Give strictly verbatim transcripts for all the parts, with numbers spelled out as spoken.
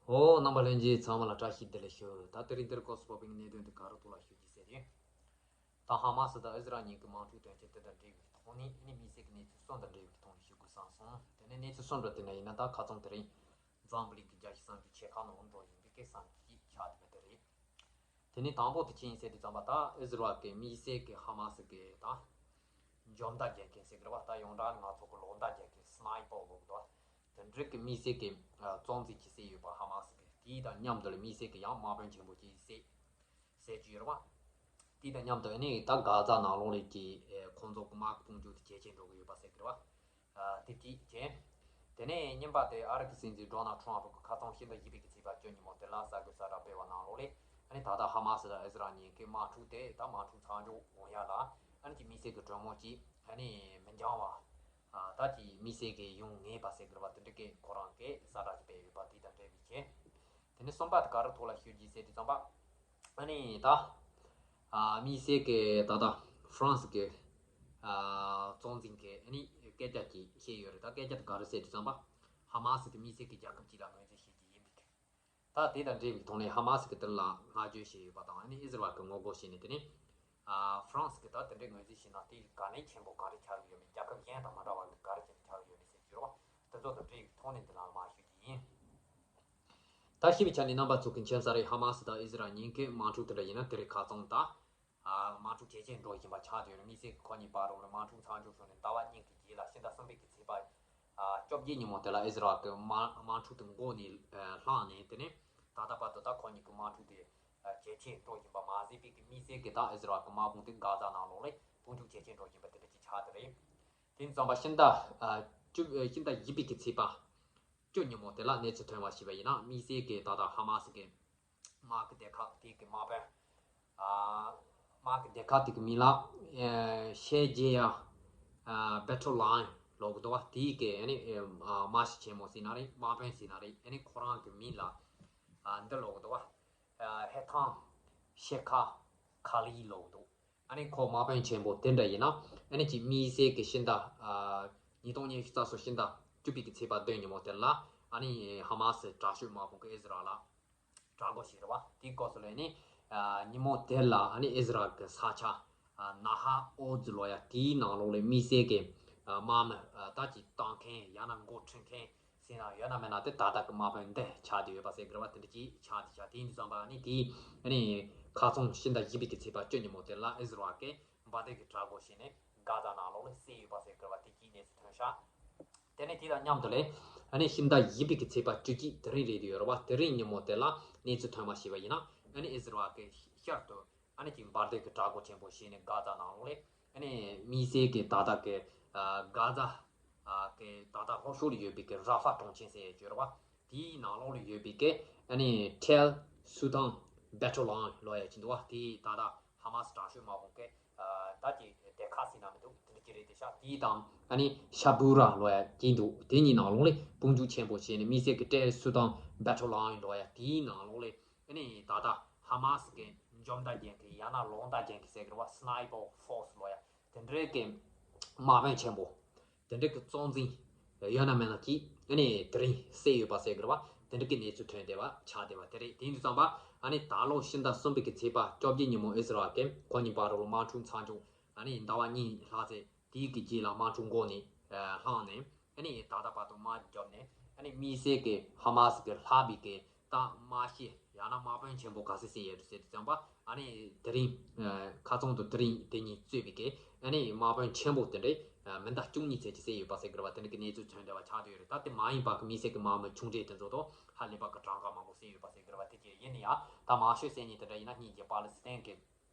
ཨོ། རྣམ་པ་ལྷན་རྒྱས་ཚང་མ་ལ་བཀྲ་ཤིས་བདེ་ལེགས་ཞུ། ད་དེ་རིང་འདིར་སྐོར་སུ་བབས་པའི་གནད་དོན་དེ་ག་རུ་ཐུག་ལ་ཞུ་རྒྱུ་ཟེར་ཏེ། ད་ཧ་མ་སི་དང་ཨི་ཟི་རལ་གཉིས་ཀྱི་དམག་འཁྲུག་དོན་རྐྱེན་དེ་དང་འབྲེལ་བའི་ཐོག་ནས་ཨ་ནི་དམིགས་བསལ་གྱི་གནས་ཚུལ་གསུམ་དང་འབྲེལ་བའི་ཐོག་ནས་ཞུ་དགོས་བསམ་སོང་། དེ་ནས་གནས་ཚུལ་གསུམ་འདྲ་དེ་འདྲ་ཡིན་ན། ད་ཁ་སང་དེ་རིང་འཛམ་བུ་གླིང་གི་རྒྱལ་སྤྱིའི་གསར་འགྱུར་ཆེ་ཁག་ནང་འགྲོ་བཞིན་པའི་གི་གསར་འགྱུར་ཅིག་ཆགས་བསྡད་པ་དེ་རེད། དེ་ནས་དང་པོ་དེ་ཅི་ཡིན་ཟེར་དུས་ཙམ་པ། ད་ཨི་ཟི་རལ་གྱི་དམིགས་བསལ་གྱི་ཧ་མ་སི་གི་ད་འཇོམས་མདའ་རྒྱག་མཁན་ཟེར་གི་རེད་བ། ད་ཡོངས་གྲགས་ང་ཚོ་གི་གློག་མདའ་རྒྱག་མཁན་སི་ནའི་པར་ལབ་འདུག་བ། དེ་འདྲ་གི་དམིགས་བསལ་གྱི་ཨ་གཙང་འཛིན་གྱི་བྱས་ཡོད་པ། ཧ་མ་སི་གི་དེའི་དང་མཉམ་དུ་ལ་དམིགས་བསལ་གྱི་ཡང་དམག་དཔོན་ཆེན་པོ་ཅིག་བསད་ཟེར་གྱི་ཡོད་རེད་བ། དེའི་དང་མཉམ་དུ་ཨ་ནི་ད་གྷ་ཛ་ནང་ལོགས་ལ་གི་ཨེ་ཁོང་ཚོ་གི་དམག་གི་དཔུང་འཇུག་དེ་ཇེ་ཆེར་འགྲོ་གི་ཡོད་པ་ཟེར་གི་རེད་བ། ཨ་དེ་གཅིག་བྱས། དེ་ནས་གཉིས་པ་དེ་ཨ་རི་གི་སྲིད་འཛིན་ཌོ་ནལ་ཊམ་པ་གི་ཁ་སང་ཕྱི་ཟླ་བཞི་པའི་གི་ཚེས་པ་བཅུ་ཉིན་མོ་དེ་ལ་གསར་འགོད་གསལ་བསྒྲགས་སྤེལ་བ་ནང་ལོགས་ལ། ཨ་ནི་ད་ལྟ་ཧ་མ་སི་དང་ཨི་ཟི་རལ་གཉིས་ཀྱི་དམག་འཁྲུག་དེ་ད་དམག་འཁྲུག་མཚམས་འཇོག་ཡོང་ཡ་ལ་ཨ་ནི་ཅིག་དམིགས་བསལ་གྱི་གྲོས་མོལ་ཅིག་ཨ་ནི་མི་འགྱངས་བ། ཨ་ད་ཅིག་དམིགས་བསལ་གྱི་ཡོང་ངེས་པ་ཟེར་གི་རེད་བ། དེ་འདྲ་གི་ཁོ་རང་གིས་གསལ་བསྒྲགས་ཅིག་སྤེལ་ཡོད་པ་དེ་དང་འབྲེལ་བའི་ཆེད། དེ་ནས་གསུམ་པ་དེ་ག་རུ་ཐུག་ལ་ཞུ་རྒྱུ་ཟེར་དུས་ཙམ་པ། ཨ་ནི་ད་ཨ་དམིགས་བསལ་གྱི་ད་ལྟ་ཧྥ་རན་སི་གི་ཨ་གཙང་འཛིན་གྱི་ཨ་ནི་སྐད་ཆ་ཅིག་བཤད་ཡོད་རེད། ད་སྐད་ཆ་དེ་ག་རེ་ཟེར་དུས་ཙམ་པ། ཧ་མ་སི་དེ་དམིགས་བསལ་གྱི་རྒྱལ་ཁབ་ཅིག་ལ་ངོས་འཛིན་བྱེད་རྒྱུ་ཡིན་པའི། ད་དེ་དང་འབྲེལ་བའི་ཐོག་ནས་ཧ་མ་སི་གི་དེ་ལ་བསྔགས་བརྗོད་བྱས་ཡོད་པ་དང་། ཨ་ནི་ཨི་ཟི་རལ་གྱི་ངོ་རྒོལ་བྱས་ནས། དེ་ནས་ཨ་ཧྥ་རན་སི་གི་ད་དེ་འདྲའི་ངོས་འཛིན་བྱས་ན་དེ་གལ་གནད་ཆེན་པོ་ག་རེ་ཆགས་ཀྱི་ཡོད་མེད། རྒྱལ་ཁབ་གཞན་དང་མ་འདྲ་བ་གི་ག་རེ་བྱས་ནས་ཆགས་ཀྱི་ཡོད་མེད་ཟེར་གྱི་རེད་བ། དེ་ཚོ་དང་འབྲེལ་བའི་ཐོག་ནས་འདི་ལ་མར་ཞུ་རྒྱུ་ཡིན། ད་ཞིབ་ཆ་ནས་རྣམ་པ་ཚོ་གི་མཁྱེན་གསལ་རེད། ཧ་མ་སི་དང་ཨི་ཟི་རལ་གཉིས་ཀའི་དམག་འཁྲུག་དེ་འདྲ་ཡིན་ན་དེ་རིང་ཁ་སང་ད་ཨ་དམག་འཁྲུག་ཇེ་ཆེར་འགྲོ་བཞིན་པ་ཆགས་བསྡད་ཡོད་རེད། དམིགས་བསལ་གྱི་ཁོ་གཉིས་བར་ལ་དམག་འཁྲུག་མཚམས་འཇོག་བྱུང་ནས་ཟླ་བ་གཉིས་ཀྱི་རྗེས་ལ་ཕྱི་ཟླ་གསུམ་པའི་གི་ཚེས་པ་ཨ་བཅོ་བརྒྱད་ཉིན་མོ་དེ་ལ་ཨི་ཟི་རལ་གྱི་དམག་དམག་འཁྲུག་དེ་འགོ་ནས་ཨ་བསླངས་ནས། དེ་ནས་ད་ལྟ་བར་དུ་ད་ཁོ་གཉིས་ཀྱི་དམག་འཁྲུག་དེ་ཨ་ཇེ་ཆེར་འགྲོ་བཞིན་པ་མ་ཟད་པའི་གི་དམིགས་བསལ་གྱི་ད་ཨི་ཟི་རལ་གྱི་དམག་དཔུང་དེ་གྷ་ཛ་ནང་ལོགས་ལ་དཔུང་འཇུག་ཇེ་ཆེར་འགྲོ་བཞིན་པ་དེ་འདྲ་ཅིག་ཆགས་བསྡད་རེད། དེ་ཙམ་པ་ཕྱི་ཟླ་ཨ་བཅུ་ཨ་ཕྱི་ཟླ་བཞི་པའི་གི་ཚེས་པ་བཅུ་ཉིན་མོ་དེ་ལ་གནས་ཚུལ་ཐོན་པ་ཞིག་པ་ཡིན་ན། དམིགས་བསལ་གྱི་ད་ལྟ་ཧ་མ་སི་གི་དམག་གི་སྡེ་ཁག་དེ་གི་དམག་དཔོན། ཨ་དམག་གི་སྡེ་ཁག་དེ་གི་མིང་ལ་ཨ་ཤེ་ཇེ་ཡ་ཨ་བེ་ཊལ་ལའིན་ལབ་གི་འདུག་བ། དེའི་གི་ཨ་ནི་ཨ་དམག་སྤྱི་ཆེན་མོ་ཟེར་ན་རེད། དམག་དཔོན་ཟེར་ན་རེད། ཨ་ནི་ཁོ་རང་གི་མིང་ལ་ཨ་འདི་ལབ་གི་འདུག་བ། ཨ་ཧེ་ཐང་ཤེ་ཁ་ཁ་ལི་ལབ་གི་འདུག་ཨ་ནི་ཁོ་དམག་དཔོན་ཆེན་པོ་དེ་འདྲ་ཡིན་ན། ཨ་ནི་ཅིག་དམིགས་བསལ་གྱི་ཕྱི་ཟླ་ཨ་ཉིས་སྟོང་ཉི་ཤུ་རྩ་གསུམ་ཕྱི་ཟླ་བཅུ་པའི་གི་ཚེས་པ་བདུན་ཉིན་མོ་དེ་ལ། ཨ་ནི་ཧ་མ་སི་དྲག་ཤོས་དམག་དཔུང་གི་ཨི་ཟི་རལ་ལ་དྲག་རྒོལ་བྱས་རེད་བ། དེའི་སྐབས་སུ་ལ་ནི་ཨ་ཉིན་མོ་དེ་ལ་ཨ་ནི་ཨི་ཟི་རལ་གྱི་ས་ཆ་ཨ་ན་ཧ་ཨོ་ཛི་ལབ་ཡ་དེའི་ནང་ལོགས་ལ་དམིགས་བསལ་གྱི་ཨ་དམག་མི་ཨ་ད་ཅིག་བཏང་མཁན་ཡང་ན་འགོ་ཁྲིད་མཁན་ཟེར་ན་ཡོད་ན་མེད་ན་དེ་ད་ལྟ་གི་དམག་དཔོན་འདི་ཆགས་བསྡད་ཡོད་པ་ཟེར་གི་རེད་བ། དེ་འདྲ་ཅིག་ཆགས་བསྡད་ཤག་དེ་ཡིན་དུས་ཙམ་པ་ཨ་ནི་དེའི་ཨ་ནི་ཁ་སང་ཕྱི་ཟླ་བཞི་པའི་གི་ཚེས་པ་བཅུ་ཉིན་མོ་དེ་ལ་ཨི་ཟི་རལ་གྱིས་འབར་མདེལ་གྱི་དྲག་རྒོལ་བྱས་ནས་གྷ་ཛ་ནང་ལོགས་ལ་བསད་ཡོད་པ་ཟེར་གི་རེད་བ། དེ་གཅིག་གནས་ཚུལ་ཐོན་ཤག་དེ་ནས་དེ་དང་མཉམ་དུ་ལས་ཨ་ནི་ཕྱི་ཟླ་བཞི་པའི་གི་ཚེས་པ་བཅུ་གཅིག་དེ་རིང་རེད་དུ་ཡོད་རེད་བ། དེ་རིང་ཉིན་མོ་དེ་ལ་གནས་ཚུལ་ཐོན་པ་ཞིག་པ་ཡིན་ན། ཨ་ནི་ཨི་ཟི་རལ་གྱིས་ཤར་དུ་ཨ་ནི་ཅིག་འབར་མདེལ་གྱི་དྲག་རྒོལ་ཆེན་པོ་བྱས་ནས་གྷ་ཛ་ནང་ལོགས་ལ་ཨ་ནི་དམིགས་བསལ་གྱི་ད་ལྟ་གི་ཨ་གྷ་ཛ་ཨ་གི་ད་ལྟ་ལྷོ་ཕྱོགས་ལ་ཡོད་པའི་གི་ར་ཧྥ་གྲོང་ཁྱེར་ཟེར་ཡས་ཅིག་ཡོད་རེད་བ། དེའི་ནང་ལོགས་ལ་ཡོད་པའི་གི་ཨ་ནི་ཊེལ་སུ་ཏན་བེ་ཊལ་ལའིན་ལབ་ཡས་ཅིག་འདུག་བ། དེ་ད་ལྟ་ཧ་མ་སི་དྲག་ཤོས་དམག་དཔུང་གི་ཨ་ད་ཀྱི་སྡེ་ཁག་ཟེར་ན་མི་འདུག་དེ་འདྲ་ཅིག་རེད་དེ་ཤག་དེ་དང་ཨ་ནི་ཤ་བུ་ར་ལབ་ཡ་ཅིག་འདུག་དེ་གཉིས་ནང་ལོགས་ལ་དཔུང་འཇུག་ཆེན་པོ་བྱས་ནས་དམིགས་བསལ་གྱི་ཊེལ་སུ་ཏན་བེ་ཊལ་ལའིན་ལབ་ཡ་དེའི་ནང་ལོགས་ལ་ཨ་ནི་ད་ལྟ་ཧ་མ་སི་གི་འཇོམས་མདའ་རྒྱག་མཁན་ཡང་ན་གློག་མདའ་རྒྱག་མཁན་ཟེར་གི་རེད་བ། སི་ནའི་པར་ཕོར་སི་ལབ་ཡ་དེ་འདྲའི་གི་དམག་དཔོན་ཆེན་པོ། དེ་འདྲ་གི་གཙང་འཛིན་ཡོད་ན་མེད་ན་གྱིས་ཨ་ནི་དེ་རིང་བསད་ཡོད་པ་ཟེར་གི་རེད་བ། དེ་འདྲ་གི་གནས་ཚུལ་ཐོན་བསྡད་པ་ཆགས་བསྡད་པ་དེ་རེད། དེ་ཡིན་དུས་ཙམ་པ་ཨ་ནི་ད་ལོ་ཕྱི་ཟླ་གསུམ་པའི་གི་ཚེས་པ་བཅོ་བརྒྱད་ཉིན་མོ་ཨི་ཟི་རལ་གྱིས་ཁོ་གཉིས་བར་དུ་དམག་འཁྲུག་མཚམས་འཇོག་ཨ་ནི་ཟླ་བ་གཉིས་ལྷག་ཚེ་དེའི་གི་རྗེས་ལ་དམག་འཁྲུག་འགོ་ནས་ཨ་བསླངས་ནས་ཨ་ནི་ད་ལྟ་བར་དུ་དམག་བརྒྱབ་ནས་ཨ་ནི་དམིགས་བསལ་གྱི་ཧ་མ་སི་གི་ལྷག་པའི་གི་ད་དམག་ཤེད་ཡང་ན་དམག་དཔོན་ཆེན་པོ་ག་ཚོད་བསད་ཡོད་རེད་ཟེར་དུས་ཙམ་པ། ཨ་ནི་དེ་རིང་ཨ་ཁ་སང་དང་དེ་རིང་དེ་གཉིས་གཙོས་པའི་གི་ཨ་ནི་དམག་དཔོན་ཆེན་པོ་དེ་འདྲས་ཨ་མི་ཟླ་བཅུ་གཉིས་ཚད་ཅིག་བསད་ཡོད་པ་ཟེར་གི་རེད་བ། དེ་འདྲ་གི་གནས་ཚུལ་ཐོན་བསྡད་པ་ཆགས་བསྡད་ཡོད་རེད། ད་དེ་མ་ཡིན་པ་གི་དམིགས་བསལ་གི་དམག་མི་ཆུང་གྲས་དེ་ཚོ་དང་ཧ་ལས་པ་གི་གྲངས་ཀ་མང་པོ་བསད་ཡོད་པ་ཟེར་གི་རེད་བ། དེ་གཅིག་ཡིན་ན་ཡང་ད་མང་ཤོས་བསད་མཁན་དེ་འདྲ་ཡིན་ན་སྔོན་གྱི་པ་ལི་སི་ཐན་གི་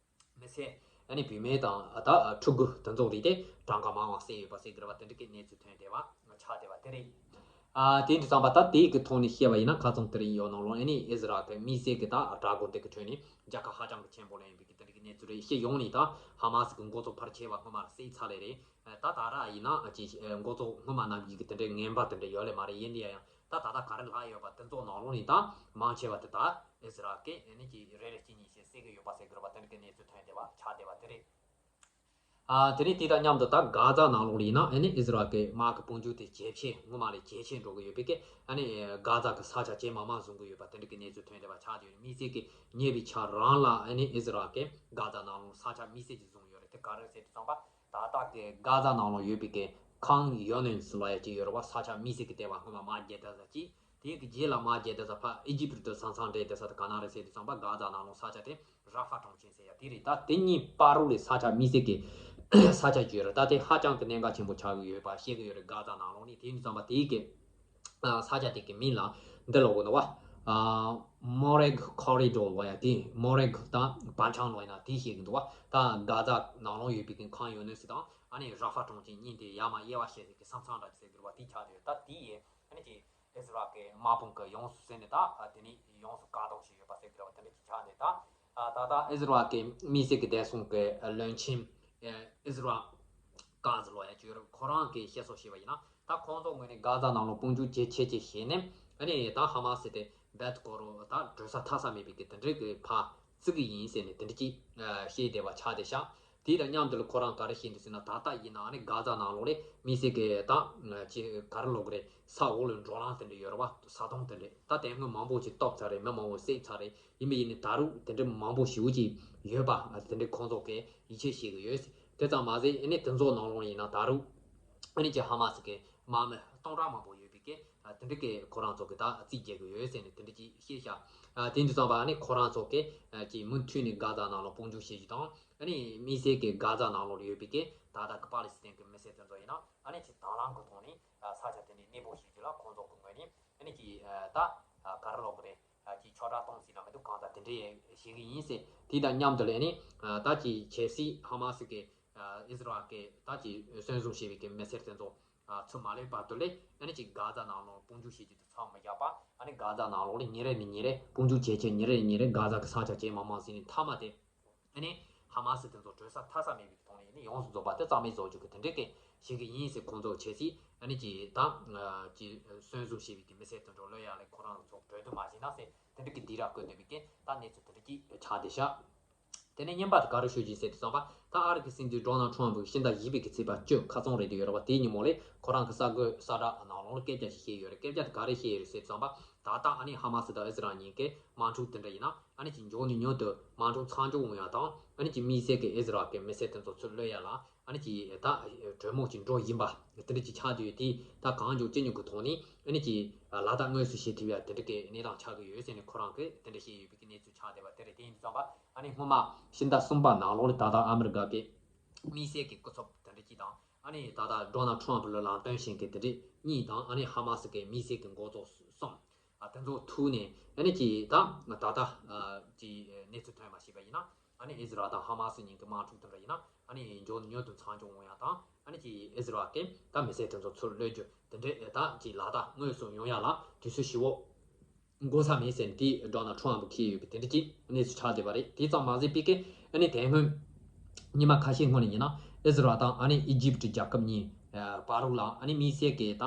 མི་སེར་ཨ་ནི་བུད་མེད་དང་ཨ་ད་ཕྲུ་གུ་དེ་ཚོ་རེད་དེ། གྲངས་ཀ་མང་བ་བསད་ཡོད་པ་ཟེར་གི་རེད་བ། དེ་འདྲ་གི་གནས་ཚུལ་ཐོན་བསྡད་པ་ཆགས་བསྡད་པ་དེ་རེད། ཨ་དེ་འདྲ་ཙམ་པ་ད་དེའི་གི་ཐོག་ནས་བཤད་པ་ཡིན་ན། ཁ་སང་དེ་རིང་ཡོད་ནང་ལོགས་ཨ་ནི་ཨི་ཟི་རལ་གི་དམིགས་བསལ་གི་ད་དྲག་རྒོལ་དེ་གི་ཁྲོད་ནས་རྒྱལ་ཁ་ཧ་ཅང་གི་ཆེན་པོ་ལེན་པའི་གི་དེ་འདྲ་གི་གནས་ཚུལ་རེད། སྤྱི་ཡོངས་ནས་ད་ཧ་མ་སི་གི་འགོ་གཙོ་ཕལ་ཆེ་བ་སྔོན་མ་བསད་ཚར་ལེ་རེད། ད་ད་ར་ཡིན་ན་ཅིག་འགོ་གཙོ་སྔོན་མ་རྣམས་ཀྱི་གི་དེ་འདྲའི་ངན་པ་དེ་འདྲ་ཡོད་ལེ་མ་རེད། ཡིན་དེ་ཡང་ད་ད་ལྟ་ག་རེ་ལྷག་ཡོད་པ་དེ་ཚོ་ནང་ལོགས་ནས་ད་མང་ཆེ་བ་དེ་ད་ཨི་ཟི་རལ་གི་ཨ་ནི་ཅིག་རེ་རེ་གཅིག་གཉིས་ཤིག་བསད་གི་ཡོད་པ་ཟེར་གི་རེད་བ། དེ་འདྲ་གི་གནས་ཚུལ་ཐོན་བསྡད་པ་ཆགས་བསྡད་པ་དེ་རེད། ཨ་དེ་ནས་དེ་དང་མཉམ་དུ་ད་གྷ་ཛ་ནང་ལོགས་ལ་ཡིན་ན་ཨ་ནི་ཨིས་ར་ཨེལ་གྱི་དམག་གི་དཔུང་འཇུག་དེ་ཇེ་ཆེ་སྔོན་མ་ལས་ཇེ་ཆེ་འགྲོ་གི་ཡོད་པའི་སྐད། ཨ་ནི་གྷ་ཛ་གི་ས་ཆ་ཇེ་མང་མང་བཟུང་གི་ཡོད་པ་དེ་འདྲ་གི་གནས་ཚུལ་ཐོན་བསྡད་པ་ཆགས་བསྡད་ཡོད། དམིགས་བསལ་གྱི་ཉེ་བའི་ཆར་རང་ལ་ཨ་ནི་ཨིས་ར་ཨེལ་གྱིས་གྷ་ཛ་ནང་ལོགས་ས་ཆ་དམིགས་བསལ་གྱི་བཟུང་ཡོད་རེད། དེ་ག་རེ་ཟེར་དུས་ཙམ་པ་ད་ལྟ་གི་གྷ་ཛ་ནང་ལོགས་ཡོད་པའི་གི་ཁང་ཡོ་ནན་སི་ལབ་ཡ་ཅིག་ཡོད་རེད་བ། ས་ཆ་དམིགས་བསལ་གྱི་ལྟེ་བ་སྔོན་མ་དམག་རྒྱག་བསྡད་ས་ཅིག་དེའི་གི་རྗེས་ལ་དམག་རྒྱག་བསྡད་ས་ཕར་ཨི་ཇིབ་ཏུ་ས་མཚམས་འབྲེལ་བསྡད་ས་དེ་ག་ན་རེད་ཟེར་དུས་ཙམ་པ་གྷ་ཛ་ནང་ལོགས་ས་ཆ་དེ་ར་ཧྥ་གྲོང་ཁྱེར་ཟེར་ཡ་དེ་རེད། ད་དེ་གཉིས་བར་རུ་ལས་ས་ཆ་དམིགས་བསལ་གྱི་ས་ཆ་ཅིག་ཡོད་རེད། ད་དེ་ཧ་ཅང་གི་གནད་འགག་ཆེན་པོ་ཆགས་ཀྱི་ཡོད་པ་ཤེས་ཀྱི་ཡོད་རེད། གྷ་ཛ་ནང་ལོགས་ནས། དེ་ཡིན་དུས་ཙམ་པ་དེའི་གི་ས་ཆ་དེ་གི་མིང་ལ་འདི་ལབ་དགོས་འདུག་བ། མོ་རེག་ཁོ་རི་ཌོར་ལབ་ཡ་དེ། མོ་རེག་དང་བ་ཕྲང་ལབ་ཡ་ན་དེ་ཤེས་ཀྱི་འདུག་བ། ད་གྷ་ཛ་ནང་ལོགས་ཡོད་པའི་གི་ཁང་ཡོ་ནན་སི་དང་ཨ་ནི་ར་ཧྥ་གྲོང་ཁྱེར་གཉིས་དེ་ཡར་མར་དབྱེ་བ་ཕྱེ་ས་གི་ས་མཚམས་འདྲ་ཅིག་ཟེར་གྱི་རེད་བ། དེ་ཆགས་བསྡད་ཡོད། ད་དེ་ཡི་ཨ་ནི་ཅིག་ཨིས་ར་ཨེལ་གྱི་དམག་དཔུང་གིས་ཡོངས་སུ་ཟིན་ནས་ད་དེ་ནས་ཡོངས་སུ་བཀག་སྡོམ་བྱས་ཡོད་པ་ཟེར་གྱི་རེད་བ། དེ་འདྲ་ཅིག་ཆགས་ནས་ད་ད་ལྟ་ཨིས་ར་ཨེལ་གྱི་དམིགས་བསལ་གྱི་བདེ་སྲུང་གི་བློན་ཆེན་ཨིས་ར་ཀ་ཛི་ལབ་ཡ་ཅིག་ཡོད་རེད། ཁོ་རང་གིས་བཤད་སྲོལ་བྱས་པ་ཡིན་ན་ད་ཁོང་ཚོ་ངོས་ནས་གྷ་ཛ་ནང་ལོགས་དཔུང་འཇུག་ཇེ་ཆེ་ཇེ་ཆེ་བྱས་ནས་ཨ་ནི་ད་ཧ་མ་སི་དེ་རྦད་དེ་ཁོ་རང་ད་གྲོལ་ས་ཐར་ས་མེད་པའི་གི་དེ་འདྲའི་གི་ཕར་བརྩི་གི་ཡིན་ཟེར་ནས་དེ་འདྲ་ཅིག་བཤད་བསྡད་པ་ཆགས་བསྡད་ཤག་དེ་དང་མཉམ་དུ་ལ་ཁོ་རང་ག་རེ་བཤད་འདུག་ཟེར་ན། ད་ལྟ་ཡིན་ན་ཨ་ནི་གྷ་ཛ་ནང་ལོགས་ལ་དམིགས་བསལ་གྱི་ད་ཅི་ག་རེ་ལབ་དགོས་རེད། ས་འོག་ལ་འགྲོ་ལམ་དེ་འདྲ་ཡོད་རེད་བ། ས་དོང་དེ་འདྲ། ད་དེ་སྔོན་མང་པོ་ཞིག་གཏོར་ཚར་རེད། མི་མང་པོ་བསད་ཚར་རེད། ཡིན་པ་ཡིན་ནའི་ད་རུང་དེ་འདྲ་མང་པོ་ཞེ་པོ་ཅིག་ཡོད་པ་དེ་འདྲ་ཁོང་ཚོ་གིས་ཡིད་ཆེས་བྱེད་ཀྱི་ཡོད། དེ་ཙམ་མ་ཟད་ཨ་ནི་དེ་ཚོ་ནང་ལོགས་ཡིན་ན་ད་རུང་ཨ་ནི་ཅིག་ཧ་མ་སི་གི་དམག་མི་སྟོང་ཕྲག་མང་པོ་ཡོད་པའི་སྐད། དེ་འདྲ་གི་ཁོ་རང་ཚོ་གི་ད་རྩིས་རྒྱག་གི་ཡོད་ཟེར་ནས་དེ་འདྲ་ཅིག་བཤད་ཤག་དེ་འདྲ་ཙམ་པ་ཨ་ནི་ཁོ་རང་ཚོ་གི་ཅིག་མུ་མཐུད་ནས་གྷ་ཛ་ནང་ལོགས་དཔུང་འཇུག་བྱེད་རྒྱུ་དང་། ཨ་ནི་དམིགས་བསལ་གྱི་གྷ་ཛ་ནང་ལོགས་ལ་ཡོད་པའི་གི་ད་ལྟ་གི་པ་ལི་སི་ཐན་གྱི་མི་སེར་དེ་ཚོ་ཡིན་ན་ཨ་ནི་ཅིག་དང་བླངས་ཀྱི་ཐོག་ནས་ས་ཆ་དེ་ནས་གནས་སྤོ་བྱེད་རྒྱུ་ལ་ཁོང་ཚོ་གི་ངོས་ནས་ཨ་ནི་ཅིག་ད་ག་རེ་ལབ་དགོས་རེད། ཅིག་ཆོག་ཁྲ་གཏོང་སྲིད་ན་མི་འདུག་གང་ལྟར་དེ་འདྲ་བྱེད་ཀྱི་ཡིན་ཟེར། དེ་དང་མཉམ་དུ་ལ་ཨ་ནི་ད་ཅིག་གལ་སྲིད་ཧ་མ་སི་གི་ཨིས་ར་ཨེལ་གྱི་ད་ཅིག་གསོན་བཟུང་བྱས་པའི་གི་མི་སེར་དེ་ཚོ་ཚུར་མ་སླེབས་བར་དུ་ལ་ཨ་ནི་ཅིག་གྷ་ཛ་ནང་ལོགས་དཔུང་འཇུག་བྱེད་རྒྱུ་དེ་མཚམས་མི་རྒྱག་པ། ཨ་ནི་གྷ་ཛ་ནང་ལོགས་ལ་ཉིན་རེ་ནས་ཉིན་རེ་དཔུང་འཇུག་ཇེ་ཆེ། ཉིན་རེ་ནས་ཉིན་རེ་གྷ་ཛ་གི་ས་ཆ་ཇེ་མང་མང་ཟིན་ནས་མཐའ་མ་དེ་ཨ་ནི་ཧ་མ་སི་དེ་ཚོ་གྲོལ་ས་ཐར་ས་མེད་པའི་ཐོག་ནས་ཨ་ནི་ཡོངས་སུ་རྫོགས་པ་དེ་རྩ་མེད་བཟོ་རྒྱུ་གི་དེ་འདྲའི་གི་བྱེད་ཀྱི་ཡིན་ཟེར། ཁོང་ཚོ་ཆེ་སྲིད་ཨ་ནི་ཅིག་ད་ཅིག་གསོན་བཟུང་བྱས་པའི་གི་མི་སེར་དེ་ཚོ་གློད་ཡ་ལ་ཁོ་རང་ཚོ་གྲོས་བསྡུར་མ་བྱས་ན་ཟེར་དེ་འདྲའི་གི་སྡིགས་ར་བསྐུལ་འདོད་པའི་གི་ད་གནས་ཚུལ་དེ་འདྲ་ཅིག་ཆགས་བསྡད་ཤག་དེ་ནས་རྙིང་པ་དེ་ག་རེ་ཤོད་ཀྱི་ཟེར་དུས་ཙམ་པ། ད་ཨ་རི་གི་སྲིད་འཛིན་ཌོ་ནལ་ཊམ་པུ་ཕྱི་ཟླ་བཞི་པའི་གི་ཚེས་པ་བཅུ་ཁ་རྩང་རེད་དུ་ཡོད་རེད་བ། དེའི་ཉིན་མོ་ལ་ཁོ་རང་གི་གསར་འགོད་གསལ་བསྒྲགས་ནང་ལོགས་ལ་སྐད་ཆ་ཞིག་བཤད་ཡོད་རེད། སྐད་ཆ་དེ་ག་རེ་བཤད་ཡོད་རེད་ཟེར་དུས་ཙམ་པ། ད་ལྟ་ཨ་ནི་ཧ་མ་སི་དང་ཨི་ཟི་རལ་གཉིས་ཀའི་དམག་འཁྲུག་དེ་འདྲ་ཡིན་ན་ཨ་ནི་ཅིག་མགྱོགས་ནས་མྱུར་དུ་དམག་འཁྲུག་མཚམས་འཇོག་འོང་ཡ་དང་། ཨ་ནི་ཅིག་དམིགས་བསལ་གྱི་ཨི་ཟི་རལ་གྱི་མི་སེར་དེ་ཚོ་ཚུར་གློད་ཡ་ལ་ཨ་ནི་ཅིག་ད་གྲོས་མོལ་ཅིག་འགྲོ་བཞིན་པ་དེ་འདྲ་ཅིག་ཆགས་བསྡད་ཡོད་དེ། ད་གང་མགྱོགས་ཅི་མགྱོགས་ཀྱི་ཐོག་ནས་ཨ་ནི་ཅིག་ལག་བསྟར་དངོས་སུ་བྱེད་ཐུབ་ཡ་དེ་འདྲ་གི་གནས་སྟངས་ཆགས་ཀྱི་ཡོད་ཟེར་ནས་ཁོ་རང་གིས་དེ་འདྲ་བཤད་ཡོད་པའི་གནས་ཚུལ་ཆགས་བསྡད་པ་དེ་རེད། དེ་ཡིན་དུས་ཙམ་པ་ཨ་ནི་སྔོན་མ་ཕྱི་ཟླ་གསུམ་པ་ནང་ལོགས་ལ་ད་ལྟ་ཨ་མི་རི་ཀ་གི་དམིགས་བསལ་གྱི་སྐུ་ཚབ་དེ་འདྲ་གཅིག་དང་། ཨ་ནི་ད་ལྟ་ཌོ་ནལ་ཊམ་པུ་ལ་ལམ་སྟོན་བྱེད་མཁན་དེ་འདྲ་གཉིས་དང་། ཨ་ནི་ཧ་མ་སི་གི་དམིགས་བསལ་གྱི་འགོ་གཙོ་གསུམ། ཨ་དེ་ཚོ་ཐུག་ནས་ཨ་ནི་ཅིག་ད་ད་ལྟ་ཨ་ཅིག་གནས་ཚུལ་ཐོན་པ་ཞིག་པ་ཡིན་ན། ཨ་ནི་ཨི་ཟི་རལ་དང་ཧ་མ་སི་གཉིས་ཀྱི་དམག་འཁྲུག་དེ་འདྲ་ཡིན་ན་ཨ་ནི་མགྱོགས་མྱུར་དུ་མཚམས་འཇོག་འོང་ཡ་དང་། ཨ་ནི་ཅིག་ཨི་ཟི་རལ་གྱིས་ད་མི་སེར་དེ་ཚོ་ཚུར་གློད་རྒྱུ་དེ་འདྲའི་ད་ཅིག་ལག་བསྟར་དངོས་སུ་ཡོང་ཡ་ལ་དུས་ཚོད་ཞེ་པོ་འགོར་ས་མེད་ཟེར་ནས་དེ་ཌོ་ནལ་ཊམ་པུ་འཁྱེར་ཡོད་པའི་དེ་འདྲ་ཅིག་གནས་ཚུལ་ཆགས་བསྡད་པ་རེད། དེ་ཙམ་མ་ཟད་པའི་གི་ཨ་ནི་དེ་སྔོན་ཉི་མ་ཁ་ཤས་སྔོན་ནས་ཡིན་ན་ཨི་ཟི་རལ་དང་ཨ་ནི་ཨི་ཇིབ་ཊི་རྒྱལ་ཁབ་གཉིས་བར་རུ་ལ་ཨ་ནི་དམིགས་བསལ་གྱི་ད་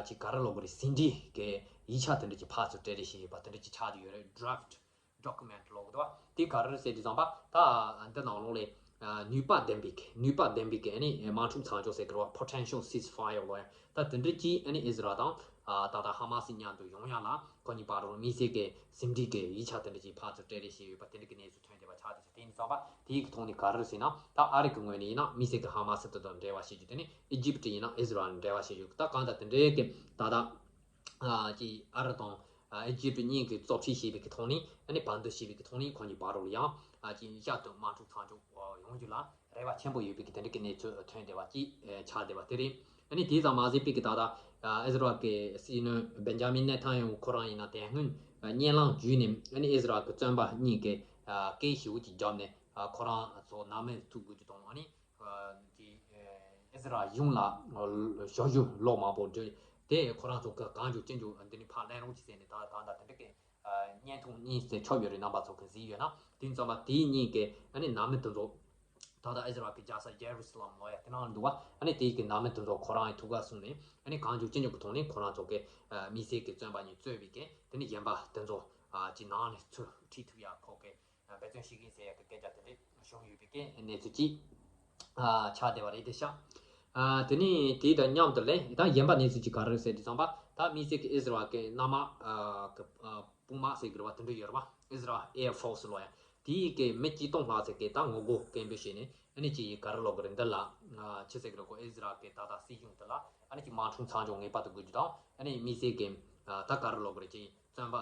ཅིག་ག་རེ་ལབ་དགོས་རེད། ཟིན་བྲིས་ཀྱི་ཡིག་ཆ་དེ་འདྲ་ཅིག་ཕར་ཚུར་སྤྲད་རེས་བྱས་ཡོད་པ་དེ་འདྲ་ཅིག་ཆགས་བསྡད་ཡོད་རེད། ཌ་རབ་ཊི་ཌོ་ཀུ་མེན་ཊི་ལབ་དགོས་འདུག་བ། དེ་ག་རེ་རེད་ཟེར་དུས་ཙམ་པ། ད་འདི་ནང་ལོགས་ལ་ནུས་པ་ལྡན་པའི་ནུས་པ་ལྡན་པའི་གི་ཨ་ནི་དམག་འཁྲུག་མཚམས་འཇོག་ཟེར་གི་རེད་བ། པོ་ཊེན་ཤལ་སིས་ཕ་ཡར་ལབ་ཡ། ད་དེ་འདྲ་ཅིག་ཨ་ནི་ཨི་ཟི་རལ་དང་ད་ལྟ་ཧ་མ་སི་མཉམ་དུ་ཡོང་ཡ་ལ་ཁོ་གཉིས་བར་དུ་དམིགས་བསལ་གྱི་ཟིན་བྲིས་ཀྱི་ཡིག་ཆ་དེ་འདྲ་ཅིག་ཕར་ཚུར་སྤྲད་རེས་བྱས་ཡོད་པ་དེ་འདྲ་གི་གནས་ཚུལ་ཐོན་བསྡད་པ་ཆགས་བསྡད་ཤག་དེ་ཡིན་དུས་ཙམ་པ་དེའི་གི་ཐོག་ནས་ག་རེ་རེད་ཟེར་ན། ད་ཨ་རི་གི་ངོས་ནས་ཡིན་ན་དམིགས་བསལ་གྱི་ཧ་མ་སི་དེ་དང་འབྲེལ་བ་བྱེད་རྒྱུ། དེ་ནས་ཨི་ཇིབ་ཊི་ཡིན་ན་ཨི་ཟི་རལ་འབྲེལ་བ་བྱེད་རྒྱུ། ད་གང་ལྟར་དེ་འདྲའི་གི་ད་ལྟ་ཨ་ཅིག་ཨ་རི་དང་ཨ་ཨི་ཇིབ་ཊི་གཉིས་ཀྱིས་གཙོ་ཁྲིད་བྱས་པའི་གི་ཐོག་ནས་ཨ་ནི་བར་འདུམ་བྱས་པའི་གི་ཐོག་ནས་ཁོང་གཉིས་བར་དུ་ཡང་ཨ་ཅིག་བསྐྱར་དུ་དམག་འཁྲུག་མཚམས་འཇོག་ཡོང་རྒྱུ་ལ་རེ་བ་ཆེན་པོ་ཡོད་པའི་གི་དེ་འདྲ་གི་གནས་ཚུལ་ཐོན་བསྡད་པ་ཅིག་ཆགས་བསྡད་པ་དེ་རེད། ཨ་ནི་དེ་ཙམ་མ་ཟད་པའི་གི་ད་ལྟ་ཨ་ཨི་ཟི་རལ་གི་སྲིད་བློན་བེན་ཇ་མིན་ནེ་ཐན་ཡ་ཧུ་ཁོ་རང་ཡིན་ན་དེ་སྔོན་བརྙན་ལམ་བརྒྱུད་ནས་ཨ་ནི་ཨི་ཟི་རལ་གི་བཙོན་པ་གཉིས་ཀྱི་སྐད་ཞེ་པོ་ཅིག་བརྒྱབ་ནས་ཁོ་རང་ཚོ་ནང་མི་ཐུག་དགོས་རྒྱུ་དང་། ཨ་ནི་ཀྱི་ཨི་ཟི་རལ་གཞུང་ལ་ཞབས་ཞུ་ལོ་མང་པོ་བརྒྱབ། དེ་ཁོ་རང་ཚོ་གི་གང་མགྱོགས་ཅི་མགྱོགས་འདི་ནས་ཕར་ལེན་རོགས་གྱིས་ཟེར་ནས་ད་གང་ལྟར་དེ་འདྲ་གི་བརྙན་ཐུང་གཉིས་ཟེར་ཆོག་ཡོད་རེད། རྣམ་པ་ཚོ་གི་གཟིགས་ཡོད་ན། དེ་ཡིན་ཙང་མ་དེའི་གཉིས་ཀྱི་ཨ་ནི་ནང་མི་དེ་ཚོ་ད་ལྟ་ཨི་ཟི་རལ་གྱི་རྒྱལ་ས་ཇེ་རུ་སི་ལམ་ལབ་ཡ་དེ་ནང་ལ་འདུག་བ། ཨ་ནི་དེའི་གི་ནང་མི་དེ་ཚོ་ཁོ་རང་གི་ཐུགས་ཁ་གསུངས་ནས་ཨ་ནི་གང་མགྱོགས་ཅི་མགྱོགས་ཀྱི་ཐོག་ནས་ཁོ་རང་ཚོ་གི་དམིགས་བསལ་གྱི་བཙོན་པ་གཉིས་གཙོས་པའི་གི་དེ་ནི་གཞན་པ་དེ་ཚོ་ཅིག་ནང་ནས་ཚུར་ཁྲིད་ཐུབ་ཡ་ཁོ་གི་འབད་བརྩོན་བྱེད་ཀྱི་ཡིན་ཟེར་ཡ་གི་སྐད་ཆ་དེ་འདྲ་བྱུང་ཡོད་པའི་གི་གནས་ཚུལ་ཅིག་ ཆགས་བསྡད་པ་རེད་དེ་ཤག་དེ་ནས་དེ་དང་མཉམ་དུ་ལས་ད་གཞན་པ་གནས་ཚུལ་གྱི་ག་རེ་ཟེར་དུས་ཙམ་པ། ད་དམིགས་བསལ་གྱི་ཨི་ཟི་རལ་གྱི་གནམ་དམག་གི་དཔུང་དམག་ཟེར་དགོས་རེད་པ། དེ་འདྲ་ཡོད་རེད་པ། Israel Air Force ལོ་ཡ། དེའི་གི་མི་གཅིག་སྟོང་ལྷག་ཙམ་གྱིས་ད་ངོ་རྒོལ་སྐད་འབོད་བྱས་ནས་ཨ་ནི་ཅིག་ག་རེ་ལབ་དགོས་རེད། འདི་ལ་ཅི་ཟེར་གི་རེད་གོ། ཨི་ཟི་རལ་གྱི་ད་ལྟ་སྲིད་གཞུང་དེ་ལ་ཨ་ནི་ཅིག་དམག་འཁྲུག་མཚམས་འཇོག་ངེས་པར་དུ་དགོས་རྒྱུ་དང་། ཨ་ནི་དམིགས་བསལ་གྱི་ད་ག་རེ་ལབ་དགོས་རེད། ཅིག་བཙོན་པ་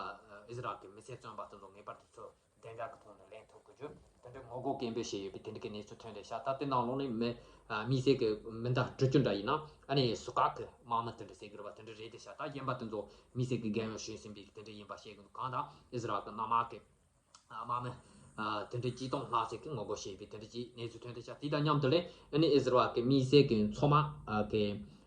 ཨི་ཟི་རལ་གྱི་མི་སེར་བཙོན་པ་དེ་ཚོ་ངེས་པར་དུ་ཚུར་བདེ་འཇགས་ཀྱི་ཐོག་ནས་ལེན་ཐུབ་དགོས་རྒྱུ། དེ་འདྲའི་ངོ་རྒོལ་སྐད་འབོད་བྱས་ཡོད་པའི་དེ་འདྲ་གི་གནས་ཚུལ་ཐོན་བསྡད་ཤག་ད་དེ་ནང་ལོགས་ནས་མི་དམིགས་བསལ་གྱི་མི་ཟླ་དྲུག་ཅུ་འདྲ་ཡིན་ན་ཨ་ནི་ཟུར་བཀག་གི་དམག་མི་དེ་འདྲ་ཟེར་གི་རེད་པ། དེ་འདྲ་རེད་དེ་ཤག་ད་གཞན་པ་དེ་ཚོ་དམིགས་བསལ་གྱི་རྒན་ཡོལ་ཞུས་ཟིན་པའི་དེ་འདྲ་ཡིན་པ་བཤད་གི་འདུག་གང་ལྟར་ཨི་ཟི་རལ་གྱི་གནམ་དམག་གི་དམག་མི་དེ་འདྲ་གཅིག་སྟོང་ལྷག་ཙམ་གྱིས་ངོ་རྒོལ་བྱས་པའི་དེ་འདྲ་གྱི་གནས་ཚུལ་ཐོན་བསྡད་ཤག་དེ་དང་མཉམ་དུ་ལས་ཨ་ནི་ཨི་ཟི་རལ་གྱི་དམིགས་བསལ་གྱི་མཚོ་དམག་གི་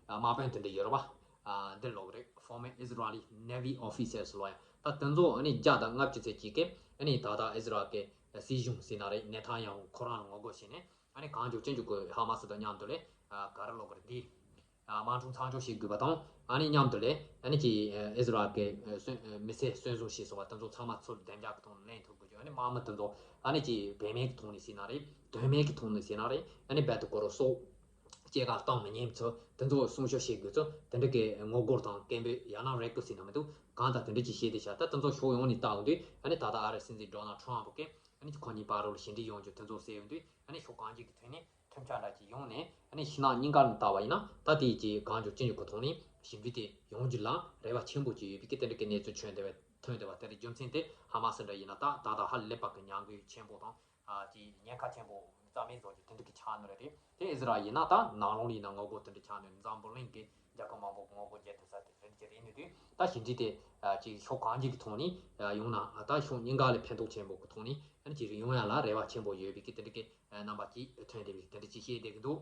དམག་དཔོན་དེ་འདྲ་ཡོད་རེད་པ། འདི་ལབ་རེད། Former Israeli Navy officers ལོ་ཡ། ད་དེ་ཚོ་ཨ་ནི་བརྒྱ་དང་ལྔ་བཅུ་ཙམ་ཅིག་གིས་ཨ་ནི་ད་ལྟ་ཨི་ཟི་རལ་གྱི་སྲིད་གཞུང་ཟེར་ན་རེད། ནེ་ཐན་ཡ་ཧུ་ཁོ་རང་ལ་ངོ་རྒོལ་བྱས་ནས་ཨ་ནི་གང་མགྱོགས་ཅི་མགྱོགས་ཀྱི་ཧ་མ་སི་དང་མཉམ་དུ་ལས་ག་རེ་ལབ་དགོས་རེད། འདི་དམག་འཁྲུག་མཚམས་འཇོག་བྱེད་དགོས་པ་དང་། ཨ་ནི་མཉམ་དུ་ལས་ཨ་ནི་ཅིག་ཨི་ཟི་རལ་གྱི་གསོན་མི་སེར་གསོན་བཟོ་བྱས་སོང་བ་དེ་ཚོ་ཚང་མ་ཚུར་བདེ་འཇགས་ཀྱི་ཐོག་ནས་ལེན་ཐུབ་དགོས་རྒྱུ། ཨ་ནི་དམག་མི་དེ་ཚོ་ཨ་ནི་ཅིག་བེད་མེད་ཀྱི་ཐོག་ནས་ཟེར་ན་རེད། དོན་མེད་ཀྱི་ཐོག་ནས་ཟེར་ན་རེད། ཨ་ནི་རྦད་དེ་ཁོ་རང་སྲོག་སྐྱེལ་ག་གཏོང་མི་ཉན་ཚུལ་དེ་ཚོ་སྲུང་སྐྱོབ་བྱེད་དགོས་ཚུལ་དེ་འདྲ་གི་ངོ་རྒོལ་དང་སྐད་འབོད་ཡང་ན་རེ་སྐུལ་ཟེར་ན་མི་འདུག་གང་ལྟར་དེ་འདྲ་ཅིག་བྱས་བསྡད་ཤག་ད་དེ་ཚོ་ཕྱོགས་ཡོངས་ནས་བལྟ་ཡོང་དུས་ཨ་ནི་ད་ལྟ་ཨ་རིའི་སྲིད་འཛིན་ཌོ་ནལ་ཊམ་ཕ་གིས་ཨ་ནི་ཁོ་གཉིས་བར་ལ་ཞི་འགྲིག་ཡོང་རྒྱུ་དེ་ཚོ་ཟེར་ཡོང་དུས་ཨ་ནི་ཕྱོགས་གང་ཅིའི་ཐད་ནས་མཐུན་ཕྱོགས་འདྲ་ཅིག་ཡོང་ནས་ཨ་ནི་ཕྱི་ནང་གཉིས་ཀ་ནས་བལྟ་བ་ཡིན་ན་ད་དེ་ཅིག་གང་མགྱོགས་ཅི་མགྱོགས་ཀྱི་ཐོག་ནས་ཞི་འགྲིག་དེ་ཡོང་རྒྱུ་ལ་རེ་བ་ཆེན་པོ་ཅིག་ཡོད་པའི་གི་དེ་འདྲ་གི་གནས་ཚུལ་ཐོན་བསྡད་པ་ཐོན་བསྡད་པ་དེ་རེད། རྒྱུ་མཚན་དེ་ཧ་མ་སི་འདྲ་ཡིན་ན་ད་ད་ལྟ་ཧ་ལས་པ་གི་ཉམས་རྒུད་ཆེན་པོ་དང་། ཨ་ཅིག་ཉེན་ཁ་ཆེན་པོ་རྩ་མེད་བཟོ་རྒྱུ་དེ་འདྲ་གི་ཆགས་ནི་རེད། དེ་ཨི་ཟི་རལ་ཡིན་ན་ད་ནང་ལོགས་ལ་ཡིན་ན་ངོ་རྒོལ་དེ་འདྲ་ཆགས་ནི་རེད། འཛམ་བུ་གླིང་གི་རྒྱལ་ཁབ་མང་པོ་ངོ་རྒོལ་བརྒྱབ་ཐུབ་ས་དེ་དེ་འདྲ་ཅིག་རེད་ནི་དུས་ད་ཞི་འགྲིག་དེ་ཨ་ཅིག་ཕྱོགས་གང་ཅིའི་ཐོག་ནས་ཡོང་ན་ད་ཕྱོགས་གཉིས་ཀ་ལ་ཕན་ཐོགས་ཆེན་པོ་གི་ཐོག་ནས་ཨ་ཅིག་ཡོང་ཡ་ལ་རེ་བ་ཆེན་པོ་ཡོད་པའི་གི་དེ་འདྲ་གི་རྣམ་པ་ཅིག་ཐོན་བསྡད་པའི་གི་དེ་འདྲ་ཅིག་བཤད་བསྡད་ཀྱི་འདུག་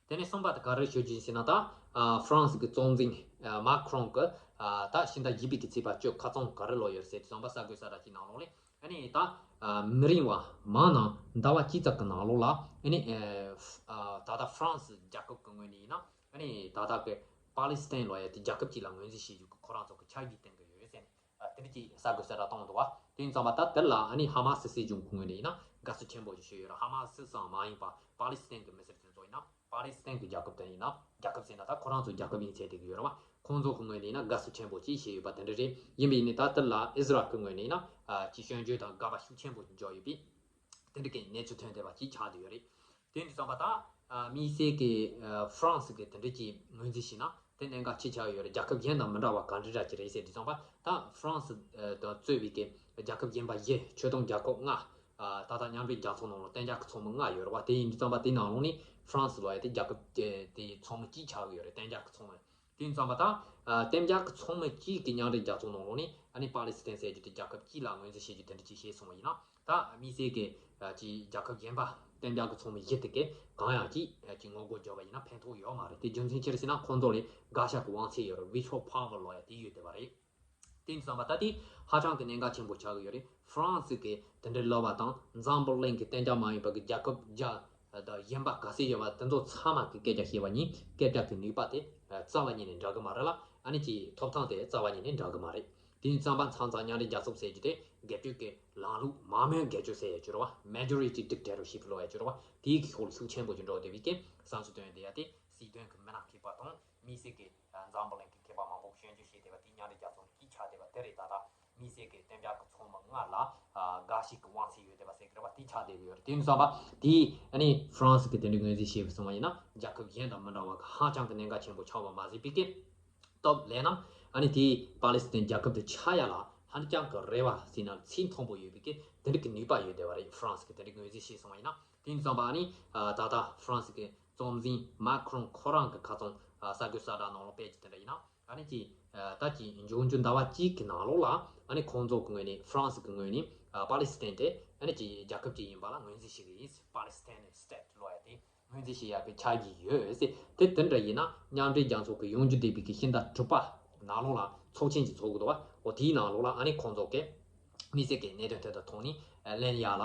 དེ་ནས་གསུམ་པ་དེ་ག་རེ་ཞུ་རྒྱུ་ཡིན་ཟེར་ན་ད། ཨ་ཧྥ་རན་སི་གི་གཙོ་འཛིན་ཨ་མཱ་ཁི་རོང་གི་ཨ་ད་ཕྱི་ཟླ་བཞི་པའི་གི་ཚེས་པ་བཅུ་ཁ་རྩང་ག་རེ་ལོ་ཡོད་ཟེར་དུས་ཙམ་པ་གསར་འགོད་གསལ་བསྒྲགས་ཅིག་ནང་ལོགས་ལས་ཨ་ནི་ད་ཨ་མི་རིང་བ་མང་ན་ཟླ་བ་གཅིག་ཙམ་གི་ནང་ལོགས་ལ་ཨ་ནི་ཨ་ད་ལྟ་ཧྥ་རན་སི་རྒྱལ་ཁབ་གི་ངོས་ནས་ཡིན་ན་ཨ་ནི་ད་ལྟ་གི་པ་ལི་སི་ཐན་ལོ་ཡ་དེ་རྒྱལ་ཁབ་གཅིག་ལ་ངོས་འཛིན་བྱེད་རྒྱུ་གི་ཁོ་རང་ཚོ་གི་འཆར་གཞི་བཏིང་གི་ཡོད་ཟེར་ནས། ཨ་དེ་འདྲ་ཅིག་གསར་འགོད་གསལ་བསྒྲགས་བཏང་འདུག་བ། དེ་ཡིན་ཙང་པ་ད་དེ་ལ་ཨ་ནི་ཧ་མ་སི་སྲིད་གཞུང་ཁོ་ངོས་ནས་ཡིན་ན་དགའ་བསུ་ཆེན་པོ་ཞིག་ཞུས་ཡོད་རེད། ཧ་མ་སི་ཙམ་མ་ཡིན་པ་པ་ལི་སི་ཐན་གྱི་མི་སེར་དེ་ཚོ་ཡིན་ན་པ་ལི་སི་ཐན་གྱི་རྒྱལ་ཁབ་དེ་ཡིན་ན་རྒྱལ་ཁབ་ཟེར་ན་ད་ཁོ་རང་ཚོ་རྒྱལ་ཁབ་ཡིན་ཚད་དེ་གི་ཡོད་རེད་བ། ཁོང་ཚོ་ཁོ་ངོས་ནས་ཡིན་ན་དགའ་བསུ་ཆེན་པོ་ཅིག་བྱས་ཡོད་པ་དེ་འདྲ་རེད། ཡིན་པ་ཡིན་ནའི་ད་དེ་ལ་ཨི་ཟི་རལ་གྱི་ངོས་ནས་ཡིན་ན་ཨ་ཅིག་སྐྱོན་བརྗོད་དང་དགག་པ་ཤུགས་ཆེན་པོ་འཇོག་ཡོད་པས། དེ་འདྲ་གི་གནས་ཚུལ་ཐོན་བསྡད་པ་ཅིག་ཆགས་བསྡད་ཡོད་རེད། དེ་འདྲ་ཙམ་པ་ད་ཨ་དམིགས་བསལ་གྱི་ཨ་ཧྥ་རན་སི་གི་དེ་འདྲ་ཅིག་ངོས་འཛིན་བྱས་ན་དེ་གནད་འགག་ཆེ་ཆགས་ཡོད་རེད། རྒྱལ་ཁབ་གཞན་དང་མི་འདྲ་བ་ག་འདྲ་འདྲ་ཅིག་རེད་ཟེར་དུས་ཙམ་པ་ད་ཧྥ་རན་སི་ཨ་དང་གཙོས་པའི་གི་རྒྱལ་ཁབ་གཞན་པ་བཞི་ཆོས་དང་རྒྱལ་ཁབ་ལྔ་ཨ་ད་ལྟ་མཉམ་འབྲེལ་རྒྱལ་ཚོགས་ནང་ལ་གཏན་འཇགས་ཀྱི་ཚོགས་མི་ལྔ་ཡོད་རེད་བ། དེ་ཡིན་དུས་ཙམ་པ་དེ་ནང་ལོགས་ནས་ཧྥ་རན་སི་ལོ་ཡ་དེ་རྒྱལ་ཁབ་དེ་ཚོགས་མི་གཅིག་ཆགས་ཀྱི་ཡོད་རེད། གཏན་འཇགས་ཀྱི་ཚོགས་མི། དེ་ཡིན་ཙང་པ་ད་ཨ་གཏན་འཇགས་ཀྱི་ཚོགས་མི་གཅིག་གི་མཉམ་འབྲེལ་རྒྱལ་ཚོགས་ནང་ལོགས་ནས་ཨ་ནི་པ་ལི་སི་ཐན་ཟེར་རྒྱུ་དེ་རྒྱལ་ཁབ་གཅིག་ལ་ངོས་འཛིན་བྱེད་རྒྱུ་དེ་འདྲ་ཅིག་བྱས་སོང་བ་ཡིན་ན། ད་དམིགས་བསལ་གྱི་ཨ་ཅིག་རྒྱལ་ཁབ་གཞན་པ་གཏན་འཇགས་ཀྱི་ཚོགས་མི་བཞི་དེ་གས་གང་ཡང་ཅིག་ཨ་ཅིག་ངོ་རྒོལ་བརྒྱབ་པ་ཡིན་ན་ཕན་ཐོགས་ཡོད་མ་རེད། དེ་རྒྱུ་མཚན་ཅི་རེད་ཟེར་ན་ཁོང་ཚོ་ལ་བཀའ་ཤག་གི་དབང་ཚད་ཡོད་རེད། Veto Power ལོ་ཡ་དེ་ཡོད་བསྡད་པ་རེད། དེ་ཡིན་ཙང་པ་ད་དེ་ཧ་ཅང་གི་གནད་འགག་ཆེན་པོ་ཆགས་ཀྱི་ཡོད་རེད། ཧྥ་རན་སི་གི་དེ་འདྲའི་ལབ་པ་དང་འཛམ་བུ་གླིང་གི་གཏན་འཇགས་མ་ཡིན་པ་གི་རྒྱལ་ཁབ་བརྒྱ་དང་གཞན་པ་ག་ཚོད་ཡོད་པ་དེ་ཚོ་ཚང་མ་གི་སྐད་ཆ་བཤད་པ་ཡིན། སྐད་ཆ་གི་ནུས་པ་དེ་རྩ་བ་ཉིད་ནས་འདྲ་གི་མ་རེད་ལ། ཨ་ནི་ཅིག་ཐོབ་ཐང་དེ་རྩ་བ་ཉིད་ནས་འདྲ་གི་མ་རེད། དེ་ཡིན་ཙང་པ་མཚམས་མཚམས་མཉམ་འབྲེལ་རྒྱལ་ཚོགས་ཟེར་རྒྱུ་དེ་སྒེར་གཅོད་ཀྱི་ལམ་ལུགས་མང་མོས་སྒེར་གཅོད་ཟེར་ཡ་ཅིག་ཡོད་རེད་བ། Majority Dictatorship ལབ་ཡ་ཅིག་ཡོད་རེད་བ། དེའི་གི་ཤུགས་ལ་ཤུགས་ཆེན་པོ་ཅིག་འགྲོ་བསྡད་པའི་གི་བསམ་ཚུལ་བཏོན་བསྡད་ཡ་དེ་སྲིད་དོན་གི་མི་སྣ་མཁས་པ་དང་དམིགས་བསལ་གི་འཛམ་བུ་གླིང་གི་མཁས་པ་མང་པོ་གིས་སྐྱོན་བརྗོད་བྱས་བསྡད་པ་དེ་མཉམ་འབྲེལ་རྒྱལ་ཚོགས་ནས་གཅིག་ཆགས་བསྡད་པ་དེ་རེད། ད་ལྟ་དམིགས་བསལ་གི་གཏན་འཇགས་ཀྱི་ཚོགས་མི་ལྔ་ལ་ཨ་འགའ་ཞིག་གི་དབང་ཚད་ཡོད་བསྡད་པ་ཟེར་གི་རེད་བ། དེ་ཆགས་བསྡད་གི་ཡོད་རེད། དེ་ཡིན་ཙང་པ་དེ་ཨ་ནི་ཧྥ་རན་སི་གི་དེ་འདྲའི་ངོས་འཛིན་བྱས་པ་སོང་བ་ཡིན་ན་རྒྱལ་ཁབ་གཞན་དང་མི་འདྲ་བ་གི་ཧ་ཅང་གི་གནད་འགག་ཆེན་པོ་ཆགས་པ་མ་ཟད་པའི་གི་སྟབས་ལེགས་ན་ཨ་ནི་དེ་པ་ལི་སི་ཐན་རྒྱལ་ཁབ་དེ་ཆགས་ཡ་ལ་ཧ་ཅང་གི་རེ་བ་ཟེར་ན་ཚད་མཐོན་པོ་ཡོད་པའི་གི་དེ་འདྲ་གི་ནུས་པ་ཡོད་བསྡད་པ་རེད། ཧྥ་རན་སི་གི་དེ་འདྲའི་ངོས་འཛིན་བྱས་སོང་བ་ཡིན་ན། དེ་ཡིན་ཙང་པ་ཨ་ནི་ཨ་ད་ལྟ་ཧྥ་རན་སི་གི་གཙོ་འཛིན་མཱ་ཁི་རོང་ཁོ་རང་གི་ཁ་ཚོན་ཨ་གསར་འགོད་གསལ་བསྒྲགས་ནང་ལ་སྤེལ་གྱི་དེ་འདྲ་ཡིན་ན་ཨ་ནི་ཅིག་ཨ་ད་ཅིག་འབྱུང་འགྱུར་ཟླ་བ་གཅིག་གི་ནང་ལོགས་ལ་ཨ་ནི་ཁོང་ཚོ་གི་ངོས་ནས་ཧྥ་རན་སི་གི་ངོས་ནས་ཨ་པ་ལི་སི་ཐན་དེ་ཨ་ནི་ཅིག་རྒྱལ་ཁབ་ཅིག་ཡིན་པ་ལ་ངོས་འཛིན་བྱེད་ཀྱི་ཡིན། Palestinian state ལོ་ཡ་དེ་ངོས་འཛིན་བྱེད་ཡག་གི་འཆར་གཞི་ཡོད་ཟེར། དེ་དེ་འདྲ་ཡིན་ན་མཉམ་འབྲེལ་རྒྱལ་ཚོགས་ཀྱི་ཡོང་རྒྱུ་བསྡད་པའི་གི་ཕྱི་ཟླ་དྲུག་པ་ནང་ལོགས་ལ་ཚོགས་ཆེན་ཅིག་ཚོགས་ཀྱི་འདུག་བ། འོ་དེའི་ནང་ལོགས་ལ་ཨ་ནི་ཁོང་ཚོ་གི་དམིགས་བསལ་གྱི་གནད་དོན་དེ་དག་ཐོག་ནས་ལེན་ཡག་ལ་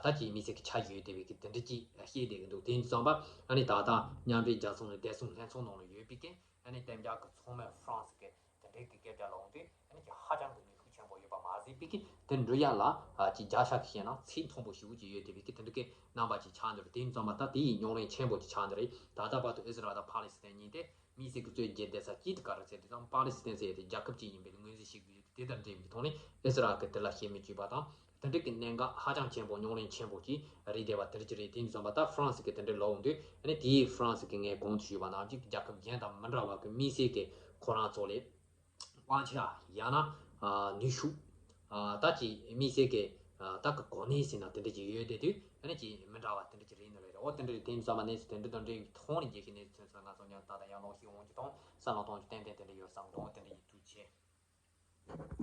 ད་ཅིག་དམིགས་བསལ་གྱི་འཆར་གཞི་ཡོད་བསྡད་པའི་གི་དེ་འདྲ་ཅིག་བཤད་བསྡད་ཀྱི་འདུག་དེ་ཡིན་ཙང་པ་ཨ་ནི་ད་ལྟ་མཉམ་འབྲེལ་རྒྱལ་ཚོགས་ནས་བདེ་སྲུང་ལྷན་ཚོགས་ནང་ལ་ཡོད་པའི་གི་ཨ་ནི་གཏན་འཇགས་ཀྱི་ཚོགས་མི་ཧྥ་རན་སི་གི་དེ་འདྲའི་གི་སྐད་ཆ་ལབ་དུས་ཨ་ནི་ཅིག་ཧ་ཅང་གི་ནུས་ཤུགས་ཆེན་པོ་ཡོད་པ་མ་ཟད་པའི་གི་ འགྲོ་ཡ་ལ་ཅིག་རྒྱལ་ཤ་གི་བཤད་ན་ཚད་མཐོན་པོ་ཞེ་པོ་ཅིག་ཡོད་བསྡད་པའི་གི་དེ་འདྲ་གི་རྣམ་པ་ཅིག་ཆགས་འདུག་དེ་ཡིན་ཙང་མ་ད་དེ་ཡི་རྙོག་གླེང་ཆེན་པོ་ཅིག་ཆགས་འདུག་རེད། ད་ལྟ་བར་དུ་ཨི་ཟི་རལ་དང་ཕཱ་ལེ་སི་ཐན་གཉིས་དེ་དམིགས་བསལ་གྱི་རྩོད་བརྒྱབ་བསྡད་ས་གཅིག་དེ་ག་རེ་ཟེར་དུས་ཙང་ཕཱ་ལེ་སི་ཐན་ཟེར་ཡ་དེ་རྒྱལ་ཁབ་ཅིག་ཡིན་པའི་ངོས་འཛིན་བྱེད་དགོས་ཡོད་དེ་དང་འབྲེལ་བའི་ཐོག་ནས་ཨི་ཟི་རལ་གྱིས་དེ་ལ་ཤེས་མེད་བྱས་པ་དང་དེ་འདྲ་གི་གནད་འགག་ཧ་ཅང་ཆེན་པོ་རྙོག་གླེང་ཆེན་པོ་ཅིག་རེད་བསྡད་པ་དེ་འདྲ་ཅིག་རེད། དེ་ཡིན་ཙང་མ་ད་ཧྥ་རན་སི་གི་དེ་འདྲ་ལབ་འོང་དུས་ཨ་ནི་དེ་ཡིས་ཧྥ་རན་སི་གི་ངས་གོང་དུ་ཞུས་པ་ནང་བཞིན་རྒྱལ་ཁབ་གཞན་དང་མི་འདྲ་བ་གི་དམིགས་བསལ་གྱི་ཁོ་རང་ཚོ་ལས་དབང་ཆ་ཡང་ན་ནུས་ཤུགས་ད་ཅིག་དམིགས་བསལ་གྱི་ད་གི་གོ་གནས་ཟེར་ན་དེ་འདྲ་ཅིག་ཡོད་བསྡད་དུས་ཨ་ནི་ཅིག་མི་འདྲ་བ་དེ་འདྲ་ཅིག་རེད་ནི་རེད། འོ་དེ་འདྲ་རེད། དེ་ཡིན་ཙང་མ་གནས་ཚུལ་དེ་འདྲ་དང་འབྲེལ་བའི་ཐོག་ནས་རྒྱལ་ཁའི་གནས་ཚུལ་ཚོན་ཚོད་ང་ཚོ་ཉམས་ད་ད་ཡང་ལོག་ཤིག་འོང་རྒྱུ་དང་བསམ་བློ་གཏོང་རྒྱུ་ཏན་ཏན་དེ་འདྲ་ཡོད་བསམ་གི་འདུག་དེ་འདྲ་ཡིན། ཐུགས་རྗེ་ཆེ།